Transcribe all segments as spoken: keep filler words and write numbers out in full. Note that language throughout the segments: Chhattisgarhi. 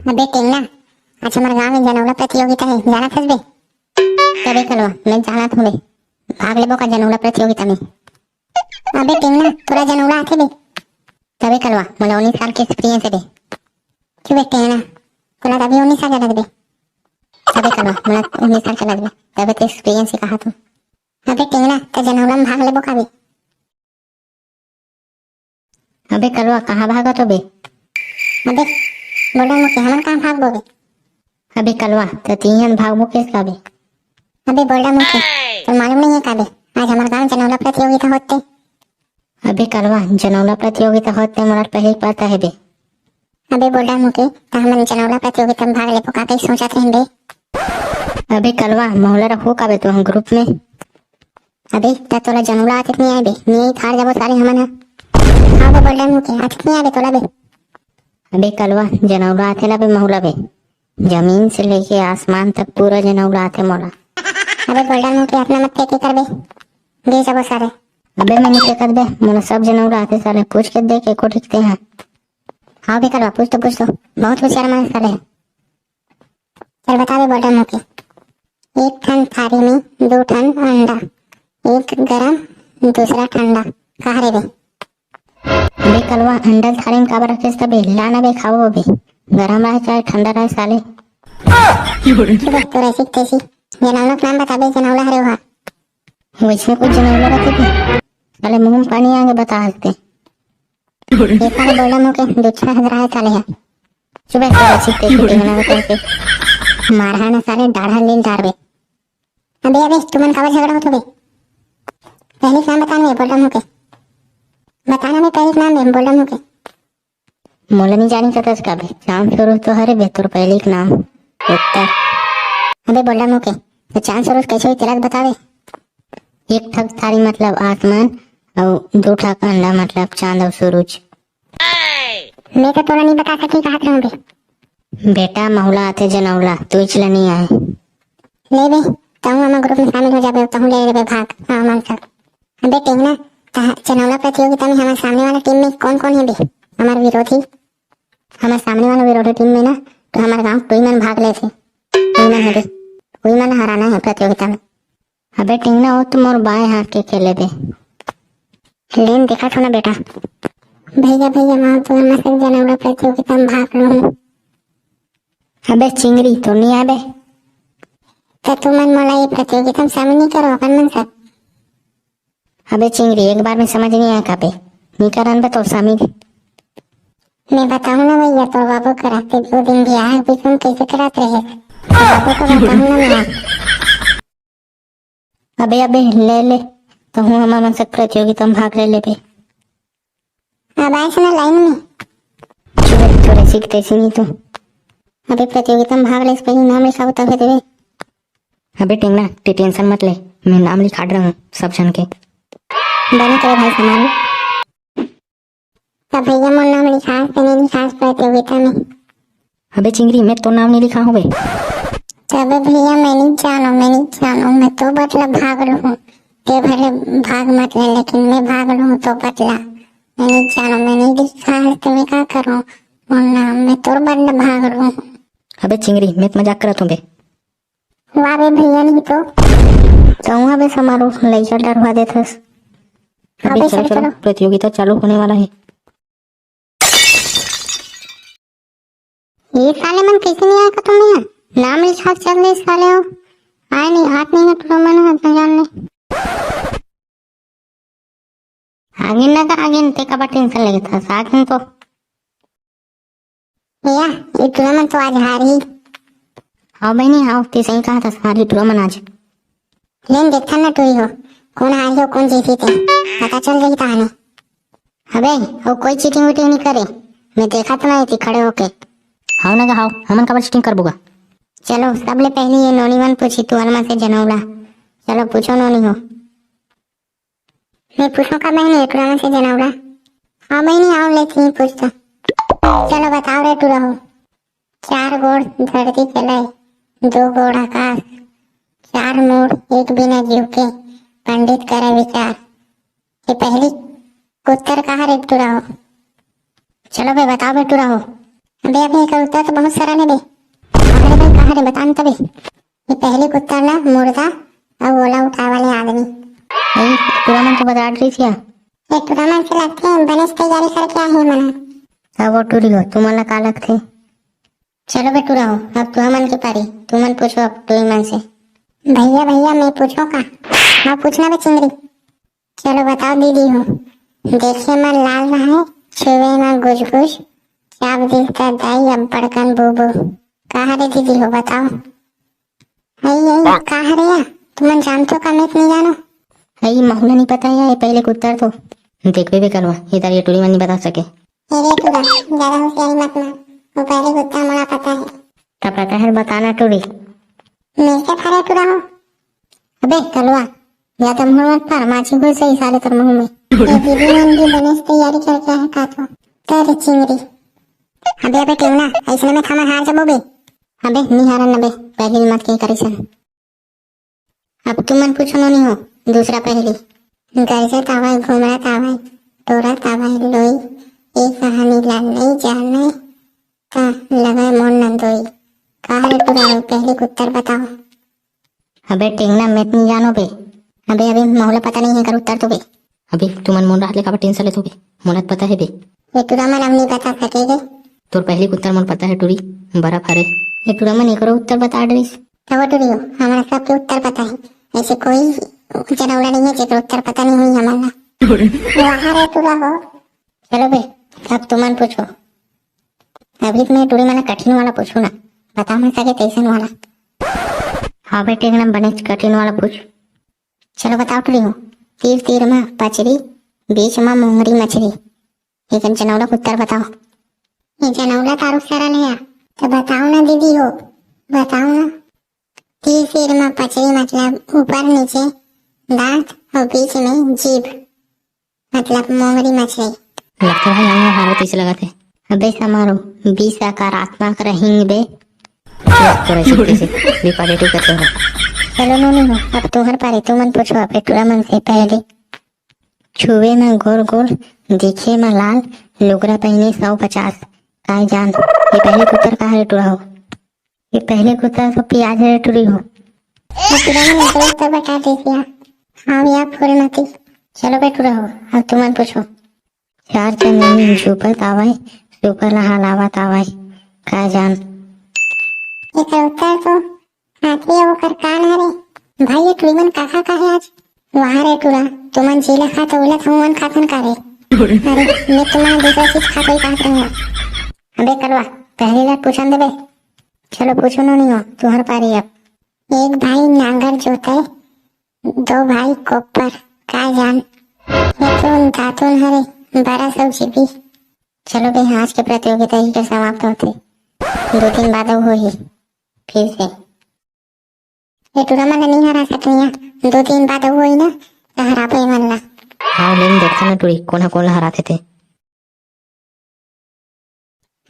अबे टेंगना, आज हमर गांव में जनौला प्रतियोगिता हे, जानत हस बे? तबे कलवा, मैं जानत हूँ बे। भाग लेबो का जनौला प्रतियोगिता में? अबे टेंगना, तोला जनौला आथे बे? तबे कलवा, मोला उन्नीस साल के experience हे बे। चुप बे टेंगना, तोला तभी उन्नीस साल के लग बे। तबे कलवा, मोला उन्नीस साल के लग बे। तबे तो experience हे कहा तू। अबे टेंगना, त जनौला में भाग लेबो का बे? अबे कलवा, कहाँ भागत हो बे? अबे बोल्डा मुके, हमन कहाँ भागबो बे? अबे कलवा, त तिहन भागबो केस का बे? अबे बोल्डा मुके, तो मालूम नहीं है का बे? आज हमर गांव जनौला प्रतियोगिता होते। अबे कलवा, जनौला प्रतियोगिता होते मोला पहले पता है बे। अबे बोल्डा मुके, त हमन जनौला प्रतियोगिता में भाग लेबो का कहीं सोचत रहेन बे। अबे कलवा, मोहला रखो का बे तू हम group में? अबे, त तोला जनौला आथे नहीं आए बे? नहीं आई, हार जाबो सारे हमन ह। हाँ बे बोल्डा मुके, आथे नहीं आए बे तोला बे? अबे कलवा, जनौला आथे ना बे मोहला बे। जमीन से लेके आसमान तक पूरा जनौला आथे मोला। अबे बोल्डा मुके, अपना मत फेंके कर बे। गिर जाबो सारे। अबे मैं नहीं फेंकत बे, मोला सब जनौला आथे साले, पूछ के देख एको ठीक ते हाँ। हाँ बे कलवा, पूछ तो पूछ तो, बहुत होशियार मन साले है। चल बता बे बोल्डा मुके। एक ठन थारी में दू ठन अंडा, एक गरम दूसरा ठंडा, कहा रे बे? बे कलवा, अंडा थारी में काबर रखेस तबे? ला ना बे, खाबो बे, गरम रहे चाहे ठंडा रहे साले। चुप बे, तोर ऐसी तैसी जनौला के नाम बता बे, जनौला हरे ओहा। वैसे कुछ जनौला रखे थे साले, मुंह में पानी आगे बता हंसते। ये साले बोल्डा मुके, दुच्छा हजरा है साले है। चुप बे, तोर ऐसी तैसी टेंगना बता के मारहा ना साले, डाढ़ा लील डार बे। अबे अबे, तुमन काबर झगड़ा होत हो बे? पहली के नाम बता ना बे, बोल्डा मुके। बता ना बे, पहली के नाम बे, बोल्डा मुके। मोला नहीं जानी कतस का बे, चांद सूरज तो हरे बे, तोर पहली के नाम उत्तर। अबे बोल्डा मुके, तो चांद सूरज कैसे होई तेला तो बता बे। एक ठक थारी मतलब आसमान, और दो ठक अंडा मतलब चांद और सूरज। मैं तो तोला नहीं बता सकी, कहा रहूं बे। बेटा, महुला आथे जनौला, तू इचला नहीं आए। ले बे, तहूँ हमर group में शामिल हो जाबे, तहूँ ले लेबे भाग। हाँ, मन सक। अबे टेंगना, तह-, जनौला प्रतियोगिता में हमर सामने वाला टीम में कौन कौन है बे? हमर विरोधी, हमर सामने वाला विरोधी टीम में ना, तो हमर गांव टुई मन भाग ले थे। टुई मन है बे, टुई मन हराना है प्रतियोगिता में। अबे टेंगना, वो तो मोर बाएं हाथ के खेले बे। लेन देखा थो ना बेटा। भैया, भैया, मैं तो हमर से जनौला प्रतियोगिता में भाग लूँ। अबे चिंगरी, तो नहीं आबे? तो तुमन मोला ये प्रतियोगिता में शामिल नहीं करो अपन मन से। अबे चिंगरी, एक बार में समझ नहीं आया का बे? नहीं करन बे तो शामिल। मैं बताऊँ ना भैया, तो बाबू कराते दो दिन भी आए, बीच में कैसे कराते रहे? बाबू को बताऊँ ना मैं। अबे, अबे, ले, ले, तहूँ हमर मन से प्रतियोगिता में भाग ले लेबे। अब आइस ना लाइन में। चुप, थोड़े सीख तैसी नहीं तो। अबे, प्रतियोगिता में भाग ले, पहले नाम लिखाओ, तभे देबे। अबे टेंगना, ते tension मत ले, मैं नाम लिखा रहा हूँ सब जन के। बने करे भाई समारू। त भैया, मोर नाम लिखास के नहीं लिखास प्रतियोगिता में? अबे चिंगरी, मैं तो नाम नहीं लिखा हूँ बे। तबे भैया, मैं नहीं जानो, मैं नहीं जानो, मैं तो बतला भाग लूँ। ते भले भाग मत ले, लेकिन मैं भाग लूँ तो बतला। मैं नहीं जानो, मैं नहीं लिखा है, तो मैं का करूँ? मोर नाम, मैं तो बतला भाग लूँ। अबे चिंगरी, मैं तो मजाक करत हूँ बे। वाह बे भैया, नहीं तो। कहूँ बे समारू, लइका डरवा देथस। हाँ अबे बे, चलो, चलो, चलो, चलो। प्रतियोगिता चालू होने वाला है। ये साले मन कैसे नहीं आए का तुम्हें? नाम लिखा चल रहे साले हो। आए नहीं, हाथ नहीं है टुरा मन, हाथ में जान ले। आगे ना का आगे, ते काबर tension लेके था, आगे तो। भैया, ये टुरा मन तो आज हारही। हाँ बहिनी, हाँ, ते सही कहा था, हारही टुरा मन आज। लेन देखथन ना टुरी हो, कौन हारही हो, कौन जीती ते, पता चल जाही तहाने। अबे, वो कोई cheating-weating नहीं करे, मैं देखा तो ना थी खड़े होके। हाव ना गा, हाव, हमन काबर cheating करबो गा? चलो, सबले पहली ये नोनी मन पूछी तुहर मन से जनौला। चलो, पूछो नोनी हो। मैं पूछूं का बहिनी, टुरा मन से जनौला? हाँ बहिनी, आओ ले थी पूछ तो। चलो बताओ रे टुरा हो। चार गोड़ धरती के लय, दो गोड़ आकाश, चार मूड़ एक बिना जीव के, पंडित करे विचार। ये पहली उत्तर कहा रे टुरा हो? चलो बे, बताओ बे टुरा हो। अबे, अबे, एकर उत्तर तो बहुत सरल हे बे। अरे भाई, कहा रे, बता न तबे। ये पहली के उत्तर ला मुर्दा अउ ओला उठाए वाले आदमी। ए, टूरा मन तो बता डरिस या। ये टूरा मन के लगथे, बनेच तैयारी करके आहे मन। अब वो टूरी हो, तुमन ला का लगथे? चलो बे टूरा हो, अब तुमन के पारी, तुमन पूछो अब टूरी मन से। भैया, भैया, मैं पूछो का? हाँ, पूछना बे चिंगरी। चलो बताओ दीदी हो। देखे म लाल रहे, छुए म गुजगुज, चाप दिस त दाई अब्बड़कन बूबू। का हरे दीदी हो, बताओ। हई, हई, का हरे या? तुमन जानथो का, मैं तो नहीं जानो। हई, महू ला नहीं पता या, ये पहली के उत्तर तो। देखबे बे कलवा, ये तार ये टूरी मन नहीं बता सके। ए रे टूरा, ज्यादा होशियारी मत मार। वो पहली के उत्तर मोला पता है। का पता है, बताना टूरी। मेरे से फारे टूरा हो। अबे कलवा, या तो मुंह मत फार, माछी घुस जाही साले तोर मुंह में। ये दीदी मन भी बनेच तैयारी करके आहे का तो। तेरे चिंगरी। अबे, अबे टेंगना, ऐसने में थामन हार जबो बे। अबे, नी हारन न बे, पहली मत के करिसन। अब तुमन पूछो नोनी हो, दूसरा पहली। गरजत आवय, घुमरत आवय, टोरत आवय लोई, ए कहानी ला नई जानय, त लगय मोर नंदोई। का हरे टूरा हो, पहली के उत्तर बताओ। अबे टेंगना, मैं तो नहीं जानो बे। अबे, अबे, मोला पता नहीं है कर उत्तर तो बे। अबे, तुमन मोर राहत ले काबर tension लेथो बे? मोला तो पता है बे। ये टूरा मन अब नहीं बता सके बे। तोर पहली के उत्तर मोला पता है टूरी, बर्फ हरे। ये टूरा मन एकरो उत्तर बता डरिस। तब टूरी हो, हमारा सबके उत्तर पता है। ऐसे कोई जनौला नहीं है जेकर उत्तर पता नहीं हुई हमन ला। वाह रे टूरा हो। चलो बे, अब तुमन पूछो। अभी तो मैं टूरी मन कठिन वाला पूछू ना, बता मन सके तैसन वाला। हाँ बेटे, एकदम बनेच कठिन वाला पूछ। चलो बताओ टूरी हो, तीर तीर म पचरी, बीच म मोंगरी मछरी, एकर जनौला के उत्तर बताओ। ये जनौला तारू सरल है, तो बताओ ना दीदी हो, बताओ ना। तीर तीर म पचरी मतलब ऊपर नीचे दांत और बीच में जीभ, मतलब मोंगरी मछली। लगता है यहाँ हारो कैसे लगा थे। अबे समारो, बीस सकारात्मक रहेंगे बे। चुप, थोड़ा चुप कैसे, भी positive करते हो। चलो नोनी हो, अब तुहर पारी, तुमन पूछो अब टूरा मन से पहले। छुए में गोल गोल, दिखे में लाल, लुगरा पहने सौ पचास। काय जान, ये पहली के उत्तर का हरे टूरा हो? ये पहली के उत्तर तो प्याज हरे टूरी हो। ये टूरा मन एकदम तो बता दे दिया। हाँ भैया फूलमती। चलो बे टूरा हो, अब तुमन पूछो। चार चंदनी झुपत आवय, सुपर ला हलावत आवय। काय जान। एकर उत्तर तो हाथी अउ ओकर कान हरे। भाई, ये टूरी मन का का खाहे आज? वाह रे टूरा, तुमन जेला खा तो ओला थमुन खाथन का रे? अरे, मैं तुमन दूसरा चीज खा कोई खात रहूंगा। अबे कलवा, पहली ला पूछन देबे। चलो पूछो नोनी हो, तुहर पारी अब। एक भाई नांगर जोते, दो भाई कोपर, का जान। ये तो दातुन हरे, बड़ा सब जीवी। चलो बे, आज के प्रतियोगिता ही के समाप्त होथे। दो दिन बाद अउ होही फिर से। ये टूरा मन ला नहीं हरा सकनी है, दो दिन बाद अउ होही ना, तो हराबो एमन ला। हाँ, लेकिन देखा ना टूरी, कोन ह कोन ला हराथे ते।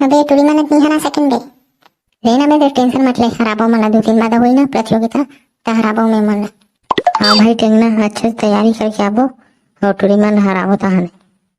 अबे टूरी मन नहीं हरा सकिन बे। ले ना बे, tension मत ले, हराबो मन ला, दो दिन बाद होही ना प्रतियोगिता, त हराबो मैं मन ला। हाँ भाई टेंगना, अच्छे से तैयारी करके आबो और टूरी मन ला हराबो तहने।